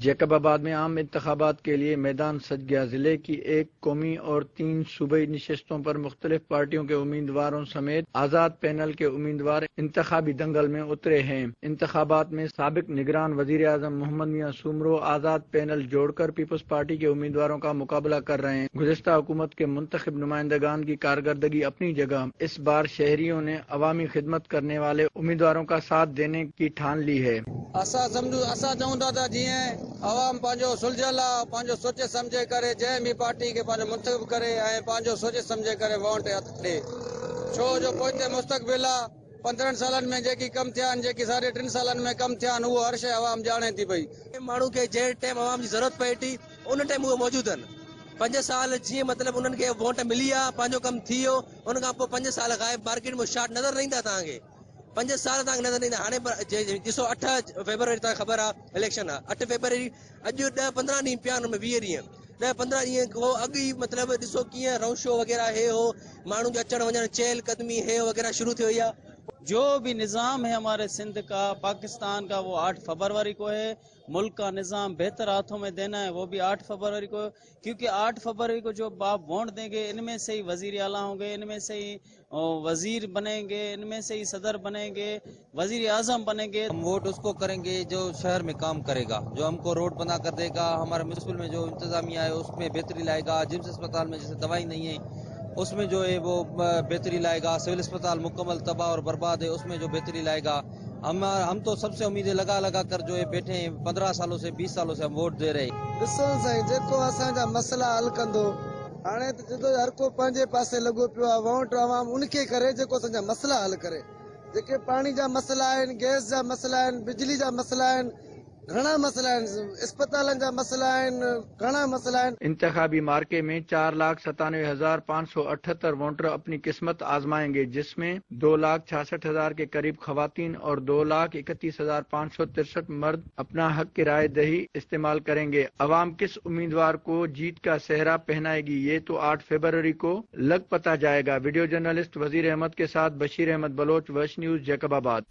जैकबाबाद में आम इंतखाबात के लिए मैदान सज गया। जिले की एक कौमी और 3 सूबाई नशिस्तों पर मुख्तलिफ पार्टियों के उम्मीदवारों समेत आज़ाद पैनल के उम्मीदवार इंतखाबी दंगल में उतरे हैं। इंतखाबात में साबिक निगरान वज़ीर आज़म मोहम्मद मियाँ सूमरो आज़ाद पैनल जोड़कर पीपल्स पार्टी के उम्मीदवारों का मुकाबला कर रहे हैं। गुज़िश्ता हुकूमत के मुंतखब नुमाइंदगान की कारकर्दगी अपनी जगह, इस बार शहरियों ने अवामी खिदमत करने वाले उम्मीदवारों का साथ देने की ठान ली है। असां सम्झूं, असां चऊं था त जीअं अवाम पंहिंजो सुलझियल आहे, पंहिंजो सोचे सम्झे करे जंहिं बि पार्टी खे पंहिंजो मुंतख़िब करे ऐं पंहिंजो सोचे सम्झे करे वोट ॾे, छो जो पोइते मुस्तक़बिल आहे। 15 सालनि में जेकी कम थिया आहिनि, जेकी 3.5 सालनि में कम थिया आहिनि, उहो हर शइ अवाम ॼाणे थी पई। माण्हू खे जंहिं टाइम अवाम जी ज़रूरत पए थी उन टाइम उहे मौजूदु आहिनि। 5 साल जीअं मतिलबु उन्हनि खे वोट मिली आहे, पंहिंजो कमु थी वियो, उन खां पोइ 5 साल ग़ाइब, मार्केट में शॉर्ट नज़र न ईंदा तव्हांखे, 5 साल तव्हांखे नज़र न ईंदा। हाणे ॾिसो 8 फेब्रुअरी तव्हांखे ख़बर आहे इलेक्शन आहे, 8 फेब्रुअरी अॼु 10-15 ॾींहं पिया आहिनि, हुन में 20 ॾींहं, 10-15 ॾींहं खां अॻु ई मतिलबु ॾिसो कीअं रोड शो वग़ैरह हे हो, माण्हुनि जो अचणु वञणु, चहल कदमी हे वग़ैरह शुरू थी वई आहे। जो भी निज़ाम है हमारे सिंध का, पाकिस्तान का, वो 8 फरवरी को है। मुल्क का निज़ाम बेहतर हाथों में देना है वो भी 8 फरवरी को, क्योंकि 8 फरवरी को जो आप वोट देंगे इनमें से ही वजीर आला होंगे, इनमें से ही वजीर बनेंगे, इनमें से ही सदर बनेंगे, वजीर आजम बनेंगे। हम वोट उसको करेंगे जो शहर में काम करेगा, जो हमको रोड बना कर देगा, हमारे म्यूनसिपल में जो इंतजामिया है उसमें बेहतरी लाएगा, जिम्स अस्पताल में जैसे दवाई नहीं है उसमें जो है वो बेहतरी लाएगा, सिविल अस्पताल मुकम्मल तबाह और बर्बाद है उसमें जो बेहतरी लाएगा। हम तो सबसे उम्मीदें लगा लगा कर जो है बैठे हैं, 15 सालों से 20 सालों से हम वोट दे रहे हैं। ॾिसो साईं, जेको असांजा मसइला हल कंदो, हाणे त जितो हर को पंहिंजे पासे लॻो पियो आहे। वोट अवाम उनखे करे जेको असांजा मसइला हल करे, जेके पाणी जा मसइला आहिनि, गैस जा मसइला आहिनि, बिजली जा मसइला आहिनि, घणा मसइला आहिनि, अस्पतालनि जा मसइला आहिनि, घणा मसइला आहिनि। इंतखाबी मार्के में 4,97,578 वोटर अपनी किस्मत आजमाएंगे, जिसमें 2,66,000 के करीब खवातीन और 2,31,563 मर्द अपना हक की राय दही इस्तेमाल करेंगे। अवाम किस उम्मीदवार को जीत का सेहरा पहनाएगी ये तो 8 फरवरी को लग पता जाएगा। वीडियो जर्नलिस्ट वजीर अहमद के साथ बशीर अहमद बलोच, वश न्यूज, जैकबाबाद।